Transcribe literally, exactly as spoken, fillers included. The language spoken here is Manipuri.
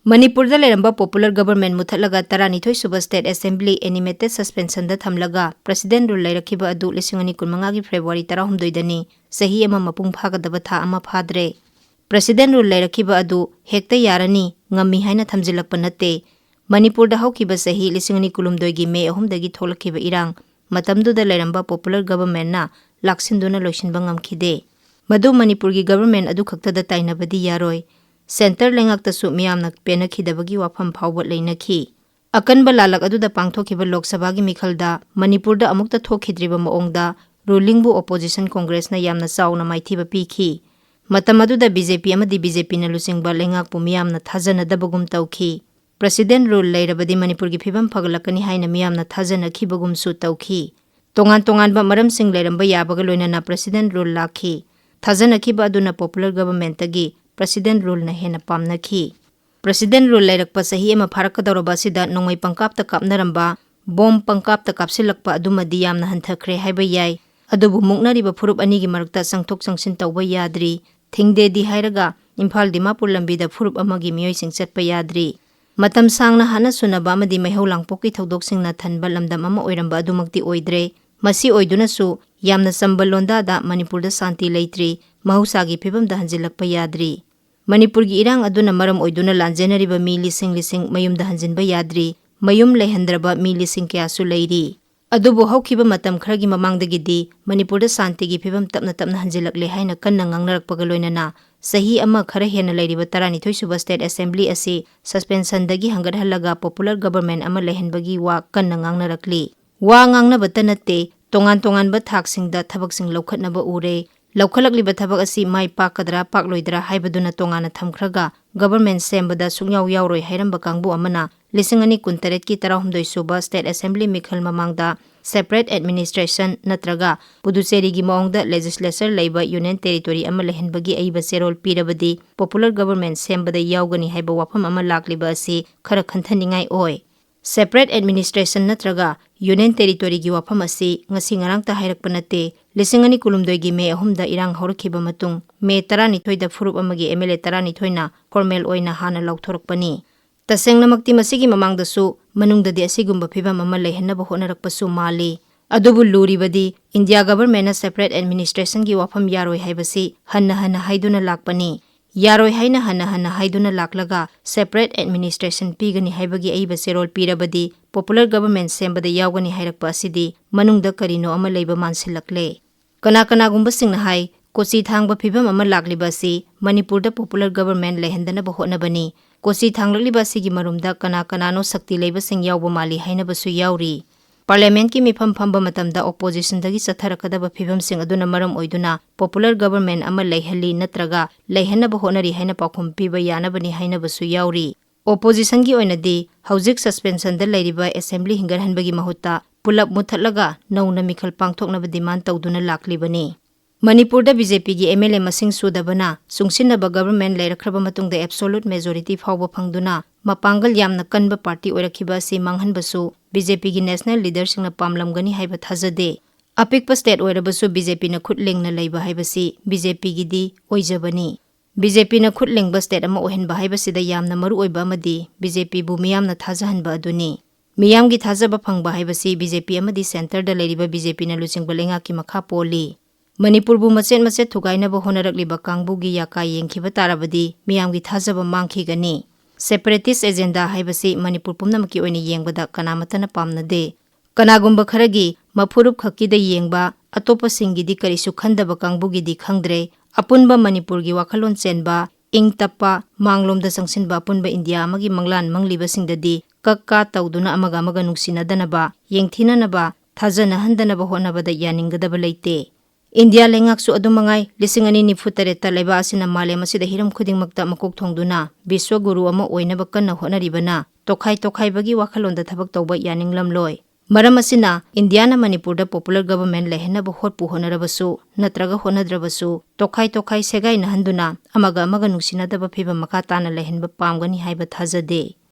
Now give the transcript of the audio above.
ꯃꯅꯤꯄꯨꯔꯗ ꯂꯩꯔꯝꯕ Popular Government ꯃꯨꯊꯠꯂꯒ ꯇꯔꯥꯅꯤꯊꯣꯏ ꯁꯨꯕ State Assembly Animated Suspensionꯗ ꯊꯝꯂꯒ President Rule ꯂꯩꯔꯛꯈꯤꯕ ꯑꯗꯨ ꯂꯤꯁꯤꯡ ꯑꯅꯤ ꯀꯨꯟꯃꯉꯥꯒꯤ February ꯇꯔꯥꯍꯨꯝꯗꯣꯏꯗꯅꯤ, ꯆꯍꯤ ꯑꯃ ꯃꯄꯨꯡ ꯐꯥꯒꯗꯕ ꯊꯥ ꯑꯃ ꯐꯥꯗ꯭ꯔꯦ꯫ President Rule ꯂꯩꯔꯛꯈꯤꯕ ꯑꯗꯨ ꯍꯦꯛꯇ ꯌꯥꯔꯅꯤ, ꯉꯝꯃꯤ ꯍꯥꯏꯅ ꯊꯝꯖꯤꯜꯂꯛꯄ ꯅꯠꯇꯦ꯫ ꯃꯅꯤꯄꯨꯔꯗ ꯍꯧꯈꯤꯕ ꯆꯍꯤ ꯂꯤꯁꯤꯡ ꯑꯅꯤ ꯀꯨꯟꯍꯨꯝꯗꯣꯏꯒꯤ May ꯑꯍꯨꯝꯗꯒꯤ ꯊꯣꯛꯂꯛꯈꯤꯕ ꯏꯔꯥꯡ, ꯃꯇꯝꯗꯨꯗ ꯂꯩꯔꯝꯕ Popular Governmentꯅ ꯂꯥꯛꯁꯤꯟꯗꯨꯅ ꯂꯣꯏꯁꯤꯟꯕ ꯉꯝꯈꯤꯗꯦ꯫ ꯃꯗꯨ ꯃꯅꯤꯄꯨꯔꯒꯤ government ꯑꯗꯨ ꯈꯛꯇꯗ ꯇꯥꯏꯅꯕꯗꯤ ꯌꯥꯔꯣꯏ꯫ Centre ꯂꯩꯉꯥꯛꯇꯁꯨ ꯃꯤꯌꯥꯝꯅ ꯄꯦꯟꯅꯈꯤꯗꯕꯒꯤ ꯋꯥꯐꯝ ꯐꯥꯎꯕ ꯂꯩꯅꯈꯤ꯫ ꯑꯀꯟꯕ ꯂꯥꯂꯛ ꯑꯗꯨꯗ ꯄꯥꯡꯊꯣꯛꯈꯤꯕ ꯂꯣꯛ ꯁꯚꯥꯒꯤ ꯃꯤꯈꯜꯗ ꯃꯅꯤꯄꯨꯔꯗ ꯑꯃꯨꯛꯇ ꯊꯣꯛꯈꯤꯗ꯭ꯔꯤꯕ ꯃꯑꯣꯡꯗ rulingꯕꯨ opposition Congressꯅ ꯌꯥꯝꯅ ꯆꯥꯎꯅ ꯃꯥꯏꯊꯤꯕ ꯄꯤꯈꯤ꯫ ꯃꯇꯝ ꯑꯗꯨꯗ BJP ꯑꯃꯗꯤ BJPꯅ ꯂꯨꯆꯤꯡꯕ ꯂꯩꯉꯥꯛꯄꯨ ꯃꯤꯌꯥꯝꯅ ꯊꯥꯖꯅꯗꯕꯒꯨꯝ ꯇꯧꯈꯤ꯫ President Rule ꯂꯩꯔꯕꯗꯤ ꯃꯅꯤꯄꯨꯔꯒꯤ ꯐꯤꯕꯝ ꯐꯒꯠꯂꯛꯀꯅꯤ ꯍꯥꯏꯅ ꯃꯤꯌꯥꯝꯅ ꯊꯥꯖꯅꯈꯤꯕꯒꯨꯝꯁꯨ ꯇꯧꯈꯤ꯫ ꯇꯣꯉꯥꯟ ꯇꯣꯉꯥꯟꯕ ꯃꯔꯝꯁꯤꯡ ꯂꯩꯔꯝꯕ ꯌꯥꯕꯒ ꯂꯣꯏꯅꯅ President Rule ꯂꯥꯛꯈꯤ꯫ ꯊꯥꯖꯅꯈꯤꯕ ꯑꯗꯨꯅ Popular Governmentꯇꯒꯤ President Ruleꯅ ꯍꯦꯟꯅ ꯄꯥꯝꯅꯈꯤ꯫ President Rule ꯂꯩꯔꯛꯄ ꯆꯍꯤ ꯑꯃ ꯐꯥꯔꯛꯀꯗꯧꯔꯕ ꯑꯁꯤꯗ ꯅꯣꯡꯃꯩ ꯄꯪꯀꯥꯞꯇ ꯀꯥꯞꯅꯔꯝꯕ, bomb ꯄꯪꯀꯥꯞꯇ ꯀꯥꯞꯁꯤꯜꯂꯛꯄ ꯑꯗꯨꯃꯗꯤ ꯌꯥꯝꯅ ꯍꯟꯊꯈ꯭ꯔꯦ ꯍꯥꯏꯕ ꯌꯥꯏ꯫ ꯑꯗꯨꯕꯨ ꯃꯨꯛꯅꯔꯤꯕ ꯐꯨꯔꯨꯞ ꯑꯅꯤꯒꯤ ꯃꯔꯛꯇ ꯆꯪꯊꯣꯛ ꯆꯪꯁꯤꯟ ꯇꯧꯕ ꯌꯥꯗ꯭ꯔꯤ꯫ ꯊꯤꯡꯗꯦꯗꯤ ꯍꯥꯏꯔꯒ ꯏꯝꯐꯥꯜ ꯗꯤꯃꯥꯄꯨꯔ ꯂꯝꯕꯤꯗ ꯐꯨꯔꯨꯞ ꯑꯃꯒꯤ ꯃꯤꯑꯣꯏꯁꯤꯡ ꯆꯠꯄ ꯌꯥꯗ꯭ꯔꯤ꯫ ꯃꯇꯝ ꯁꯥꯡꯅ ꯍꯥꯠꯅ ꯁꯨꯅꯕ ꯑꯃꯗꯤ ꯃꯩꯍꯧ ꯂꯥꯡꯄꯣꯛꯀꯤ ꯊꯧꯗꯣꯛꯁꯤꯡꯅ ꯊꯟꯕ ꯂꯝꯗꯝ ꯑꯃ ꯑꯣꯏꯔꯝꯕ ꯑꯗꯨꯃꯛꯇꯤ ꯑꯣꯏꯗ꯭ꯔꯦ꯫ ꯃꯁꯤ ꯑꯣꯏꯗꯨꯅꯁꯨ ꯌꯥꯝꯅ ꯆꯝꯕ ꯂꯣꯟꯗꯥꯗ ꯃꯅꯤꯄꯨꯔꯗ ꯁꯥꯟꯇꯤ ꯂꯩꯇ꯭ꯔꯤ, ꯃꯍꯧꯁꯥꯒꯤ ꯐꯤꯕꯝꯗ ꯍꯟꯖꯤꯜꯂꯛꯄ ꯌꯥꯗ꯭ꯔꯤ꯫ ꯃꯅꯤꯄꯨꯔꯒꯤ ꯏꯔꯥꯡ ꯑꯗꯨꯅ ꯃꯔꯝ ꯑꯣꯏꯗꯨꯅ ꯂꯥꯟꯖꯦꯟꯅꯔꯤꯕ ꯃꯤ ꯂꯤꯁꯤꯡ ꯂꯤꯁꯤꯡ ꯃꯌꯨꯝꯗ ꯍꯟꯖꯤꯟꯕ ꯌꯥꯗ꯭ꯔꯤ, ꯃꯌꯨꯝ ꯂꯩꯍꯟꯗ꯭ꯔꯕ ꯃꯤ ꯂꯤꯁꯤꯡ ꯀꯌꯥꯁꯨ ꯂꯩꯔꯤ꯫ ꯑꯗꯨꯕꯨ ꯍꯧꯈꯤꯕ ꯃꯇꯝ ꯈꯔꯒꯤ ꯃꯃꯥꯡꯗꯒꯤꯗꯤ ꯃꯅꯤꯄꯨꯔꯗ ꯁꯥꯟꯇꯤꯒꯤ ꯐꯤꯕꯝ ꯇꯞꯅ ꯇꯞꯅ ꯍꯟꯖꯤꯜꯂꯛꯂꯦ ꯍꯥꯏꯅ ꯀꯟꯅ ꯉꯥꯡꯅꯔꯛꯄꯒ ꯂꯣꯏꯅꯅ ꯆꯍꯤ ꯑꯃ ꯈꯔ ꯍꯦꯟꯅ ꯂꯩꯔꯤꯕ ꯇꯔꯥꯅꯤꯊꯣꯏ ꯁꯨꯕ State Assembly ꯑꯁꯤ suspensionꯗꯒꯤ ꯍꯪꯒꯠꯍꯜꯂꯒ Popular Government ꯑꯃ ꯂꯩꯍꯟꯕꯒꯤ ꯋꯥ ꯀꯟꯅ ꯉꯥꯡꯅꯔꯛꯂꯤ꯫ ꯋꯥ ꯉꯥꯡꯅꯕꯇ ꯅꯠꯇꯦ, ꯇꯣꯉꯥꯟ ꯇꯣꯉꯥꯟꯕ ꯊꯥꯛꯁꯤꯡꯗ ꯊꯕꯛꯁꯤꯡ ꯂꯧꯈꯠꯅꯕ ꯎꯔꯦ꯫ ꯂꯧꯈꯠꯂꯛꯂꯤꯕ ꯊꯕꯛ ꯑꯁꯤ ꯃꯥꯏ ꯄꯥꯛꯀꯗ꯭ꯔꯥ ꯄꯥꯛꯂꯣꯏꯗ꯭ꯔꯥ ꯍꯥꯏꯕꯗꯨꯅ ꯇꯣꯉꯥꯟꯅ ꯊꯝꯈ꯭ꯔꯒ, government ꯁꯦꯝꯕꯗ ꯁꯨꯡꯌꯥꯎ ꯌꯥꯎꯔꯣꯏ ꯍꯥꯏꯔꯝꯕ ꯀꯥꯡꯕꯨ ꯑꯃꯅ ꯂꯤꯁꯤꯡ ꯑꯅꯤ ꯀꯨꯟꯇꯔꯦꯠꯀꯤ ꯇꯔꯥꯍꯨꯝꯗꯣꯏ ꯁꯨꯕ State Assembly ꯃꯤꯈꯜ ꯃꯃꯥꯡꯗ separate administration ꯅꯠꯇ꯭ꯔꯒ ꯄꯨꯗꯨꯆꯦꯔꯤꯒꯤ ꯃꯑꯣꯡꯗ legislature ꯂꯩꯕ union territory ꯑꯃ ꯂꯩꯍꯟꯕꯒꯤ ꯑꯏꯕ ꯆꯦꯔꯣꯜ ꯄꯤꯔꯕꯗꯤ Popular Government ꯁꯦꯝꯕꯗ ꯌꯥꯎꯒꯅꯤ ꯍꯥꯏꯕ ꯋꯥꯐꯝ ꯑꯃ ꯂꯥꯛꯂꯤꯕ ꯑꯁꯤ ꯈꯔ ꯈꯟꯊꯅꯤꯡꯉꯥꯏ ꯑꯣꯏ꯫ Separate administration ꯅꯠꯇ꯭ꯔꯒ Union Territoryꯒꯤ ꯋꯥꯐꯝ ꯑꯁꯤ ꯉꯁꯤ ꯉꯔꯥꯡꯇ ꯍꯥꯏꯔꯛꯄ ꯅꯠꯇꯦ꯫ ꯂꯤꯁꯤꯡ ꯑꯅꯤ ꯀꯨꯟꯍꯨꯝꯗꯣꯏꯒꯤ ꯃꯦ ꯑꯍꯨꯝꯗ ꯏꯔꯥꯡ ꯍꯧꯔꯛꯈꯤꯕ ꯃꯇꯨꯡ, ꯃꯦ ꯇꯔꯥꯅꯤꯊꯣꯏꯗ ꯐꯨꯔꯨꯞ ꯑꯃꯒꯤ M L A ꯇꯔꯥꯅꯤꯊꯣꯏꯅ formal ꯑꯣꯏꯅ ꯍꯥꯟꯅ ꯂꯥꯎꯊꯣꯔꯛꯄꯅꯤ꯫ ꯇꯁꯦꯡꯅꯃꯛꯇꯤ ꯃꯁꯤꯒꯤ ꯃꯃꯥꯡꯗꯁꯨ ꯃꯅꯨꯡꯗꯗꯤ ꯑꯁꯤꯒꯨꯝꯕ ꯐꯤꯚꯝ ꯑꯃ ꯂꯩꯍꯟꯅꯕ ꯍꯣꯠꯅꯔꯛꯄꯁꯨ ꯃꯥꯜꯂꯤ꯫ ꯑꯗꯨꯕꯨ ꯂꯨꯔꯤꯕꯗꯤ India Governmentꯅ separate administrationꯒꯤ ꯋꯥꯐꯝ ꯌꯥꯔꯣꯏ ꯍꯥꯏꯕꯁꯤ ꯍꯟꯅ ꯍꯟꯅ ꯍꯥꯏꯗꯨꯅ ꯂꯥꯛꯄꯅꯤ꯫ ꯌꯥꯔꯣꯏ ꯍꯥꯏꯅ ꯍꯟꯅ ꯍꯟꯅ ꯍꯥꯏꯗꯨꯅ ꯂꯥꯛꯂꯒ separate administration ꯄꯤꯒꯅꯤ ꯍꯥꯏꯕꯒꯤ ꯑꯏꯕ ꯆꯦꯔꯣꯜ ꯄꯤꯔꯕꯗꯤ popular government ꯁꯦꯝꯕꯗ ꯌꯥꯎꯒꯅꯤ ꯍꯥꯏꯔꯛꯄ ꯑꯁꯤꯗꯤ ꯃꯅꯨꯡꯗ ꯀꯔꯤꯅꯣ ꯑꯃ ꯂꯩꯕ ꯃꯥꯟꯁꯤꯜꯂꯛꯂꯦ꯫ ꯀꯅꯥ ꯀꯅꯥꯒꯨꯝꯕꯁꯤꯡꯅ ꯍꯥꯏ, ꯀꯣꯆꯤ ꯊꯥꯡꯕ ꯐꯤꯚꯝ ꯑꯃ ꯂꯥꯛꯂꯤꯕ ꯑꯁꯤ ꯃꯅꯤꯄꯨꯔꯗ popular government ꯂꯩꯍꯟꯗꯅꯕ ꯍꯣꯠꯅꯕꯅꯤ꯫ ꯀꯣꯆꯤ ꯊꯥꯡꯂꯛꯂꯤꯕ ꯑꯁꯤꯒꯤ ꯃꯔꯨꯝꯗ ꯀꯅꯥ ꯀꯅꯥꯅꯣ ꯁꯛꯇꯤ ꯂꯩꯕꯁꯤꯡ ꯌꯥꯎꯕ ꯃꯥꯜꯂꯤ ꯍꯥꯏꯅꯕꯁꯨ ꯌꯥꯎꯔꯤ꯫ Parliamentꯀꯤ ꯃꯤꯐꯝ ꯐꯝꯕ ꯃꯇꯝꯗ oppositionꯗꯒꯤ ꯆꯠꯊꯔꯛꯀꯗꯕ ꯐꯤꯚꯝꯁꯤꯡ ꯑꯗꯨꯅ ꯃꯔꯝ ꯑꯣꯏꯗꯨꯅ popular government ꯑꯃ ꯂꯩꯍꯜꯂꯤ ꯅꯠꯇ꯭ꯔꯒ ꯂꯩꯍꯟꯅꯕ ꯍꯣꯠꯅꯔꯤ ꯍꯥꯏꯅ ꯄꯥꯎꯈꯨꯝ ꯄꯤꯕ ꯌꯥꯅꯕꯅꯤ ꯍꯥꯏꯅꯕꯁꯨ ꯌꯥꯎꯔꯤ꯫ Oppositionꯒꯤ ꯑꯣꯏꯅꯗꯤ ꯍꯧꯖꯤꯛ suspensionꯗ ꯂꯩꯔꯤꯕ assembly ꯍꯤꯡꯒꯠꯍꯟꯕꯒꯤ ꯃꯍꯨꯠꯇ ꯄꯨꯂꯞ ꯃꯨꯠꯊꯠꯂꯒ ꯅꯧꯅ ꯃꯤꯈꯜ ꯄꯥꯡꯊꯣꯛꯅꯕ demand ꯇꯧꯗꯨꯅ ꯂꯥꯛꯂꯤꯕꯅꯤ꯫ ꯃꯅꯤꯄꯨꯔꯗ BJPꯒꯤ MLA ꯃꯁꯤꯡ ꯁꯨꯗꯕꯅ ꯆꯨꯡꯁꯤꯟꯅꯕ government ꯂꯩꯔꯛꯈ꯭ꯔꯕ ꯃꯇꯨꯡꯗ absolute majority ꯐꯥꯎꯕ ꯐꯪꯗꯨꯅ ꯃꯄꯥꯡꯒꯜ ꯌꯥꯝꯅ ꯀꯟꯕ party ꯑꯣꯏꯔꯛꯈꯤꯕ ꯑꯁꯤ ꯃꯥꯡꯍꯟꯕꯁꯨ BJPꯒꯤ national leaderꯁꯤꯡꯅ ꯄꯥꯝꯂꯝꯒꯅꯤ ꯍꯥꯏꯕ ꯊꯥꯖꯗꯦ꯫ ꯑꯄꯤꯛꯄ state ꯑꯣꯏꯔꯕꯁꯨ BJPꯅ ꯈꯨꯠ ꯂꯦꯡꯅ ꯂꯩꯕ ꯍꯥꯏꯕꯁꯤ BJPꯒꯤꯗꯤ ꯑꯣꯏꯖꯕꯅꯤ꯫ BJPꯅ ꯈꯨꯠ ꯂꯦꯡꯕ state ꯑꯃ ꯑꯣꯏꯍꯟꯕ ꯍꯥꯏꯕꯁꯤꯗ ꯌꯥꯝꯅ ꯃꯔꯨ ꯑꯣꯏꯕ ꯑꯃꯗꯤ BJPꯕꯨ ꯃꯤꯌꯥꯝꯅ ꯊꯥꯖꯍꯟꯕ ꯑꯗꯨꯅꯤ꯫ ꯃꯤꯌꯥꯝꯒꯤ ꯊꯥꯖꯕ ꯐꯪꯕ ꯍꯥꯏꯕꯁꯤ BJP ꯑꯃꯗꯤ centreꯗ ꯂꯩꯔꯤꯕ BJPꯅ ꯂꯨꯆꯤꯡꯕ ꯂꯩꯉꯥꯛꯀꯤ ꯃꯈꯥ ꯄꯣꯜꯂꯤ꯫ ꯃꯅꯤꯄꯨꯔꯕꯨ ꯃꯆꯦꯠ ꯃꯆꯦꯠ ꯊꯨꯒꯥꯏꯅꯕ ꯍꯣꯠꯅꯔꯛꯂꯤꯕ ꯀꯥꯡꯕꯨꯒꯤ ꯌꯥꯀꯥ ꯌꯦꯡꯈꯤꯕ ꯇꯥꯔꯕꯗꯤ ꯃꯤꯌꯥꯝꯒꯤ ꯊꯥꯖꯕ ꯃꯥꯡꯈꯤꯒꯅꯤ꯫ Separatist agenda ꯍꯥꯏꯕꯁꯤ ꯃꯅꯤꯄꯨꯔ ꯄꯨꯝꯅꯃꯛꯀꯤ ꯑꯣꯏꯅ ꯌꯦꯡꯕꯗ ꯀꯅꯥꯃꯠꯇꯅ ꯄꯥꯝꯅꯗꯦ꯫ ꯀꯅꯥꯒꯨꯝꯕ ꯈꯔꯒꯤ ꯃꯐꯨꯔꯨꯞ ꯈꯛꯀꯤꯗ ꯌꯦꯡꯕ, ꯑꯇꯣꯞꯄꯁꯤꯡꯒꯤꯗꯤ ꯀꯔꯤꯁꯨ ꯈꯟꯗꯕ ꯀꯥꯡꯕꯨꯒꯤꯗꯤ ꯈꯪꯗ꯭ꯔꯦ꯫ ꯑꯄꯨꯟꯕ ꯃꯅꯤꯄꯨꯔꯒꯤ ꯋꯥꯈꯜꯂꯣꯟ ꯆꯦꯟꯕ, ꯏꯪ ꯇꯞꯄ, ꯃꯥꯡꯂꯣꯝꯗ ꯆꯪꯁꯤꯟꯕ ꯑꯄꯨꯟꯕ ꯏꯟꯗꯤꯌꯥ ꯑꯃꯒꯤ ꯃꯪꯂꯥꯟ ꯃꯪꯂꯤꯕꯁꯤꯡꯗꯗꯤ ꯀꯛ ꯀꯥ ꯇꯧꯗꯨꯅ ꯑꯃꯒ ꯑꯃꯒ ꯅꯨꯡꯁꯤꯅꯗꯅꯕ, ꯌꯦꯡꯊꯤꯅꯅꯕ, ꯊꯥꯖꯅꯍꯟꯗꯅꯕ ꯍꯣꯠꯅꯕꯗ ꯌꯥꯅꯤꯡꯒꯗꯕ ꯂꯩꯇꯦ꯫ ꯏꯟꯗꯤꯌꯥ ꯂꯩꯉꯥꯛꯁꯨ ꯑꯗꯨꯃꯉꯥꯏ꯫ ꯂꯤꯁꯤꯡ ꯑꯅꯤ ꯅꯤꯐꯨ ꯇꯔꯦꯠꯇ ꯂꯩꯕꯥꯛ ꯑꯁꯤꯅ ꯃꯥꯂꯦꯝ ꯑꯁꯤꯗ ꯍꯤꯔꯝ ꯈꯨꯗꯤꯡꯃꯛꯇ ꯃꯀꯣꯛ ꯊꯣꯡꯗꯨꯅ ꯕꯤꯁ꯭ꯋ ꯒꯨꯔꯨ ꯑꯃ ꯑꯣꯏꯅꯕ ꯀꯟꯅ ꯍꯣꯠꯅꯔꯤꯕꯅ ꯇꯣꯈꯥꯏ ꯇꯣꯈꯥꯏꯕꯒꯤ ꯋꯥꯈꯜꯂꯣꯟꯗ ꯊꯕꯛ ꯇꯧꯕ ꯌꯥꯅꯤꯡꯂꯝꯂꯣꯏ꯫ ꯃꯔꯝ ꯑꯁꯤꯅ ꯏꯟꯗꯤꯌꯥꯅ ꯃꯅꯤꯄꯨꯔꯗ popular government ꯂꯩꯍꯟꯅꯕ ꯍꯣꯠꯄꯨ ꯍꯣꯠꯅꯔꯕꯁꯨ ꯅꯠꯇ꯭ꯔꯒ ꯍꯣꯠꯅꯗ꯭ꯔꯕꯁꯨ ꯇꯣꯈꯥꯏ ꯇꯣꯈꯥꯏ ꯁꯦꯒꯥꯏꯅꯍꯟꯗꯨꯅ ꯑꯃꯒ ꯑꯃꯒ ꯅꯨꯡꯁꯤꯅꯗꯕ ꯐꯤꯚꯝ ꯃꯈꯥ ꯇꯥꯅ ꯂꯩꯍꯟꯕ ꯄꯥꯝꯒꯅꯤ ꯍꯥꯏꯕ ꯊꯥꯖꯗꯦ꯫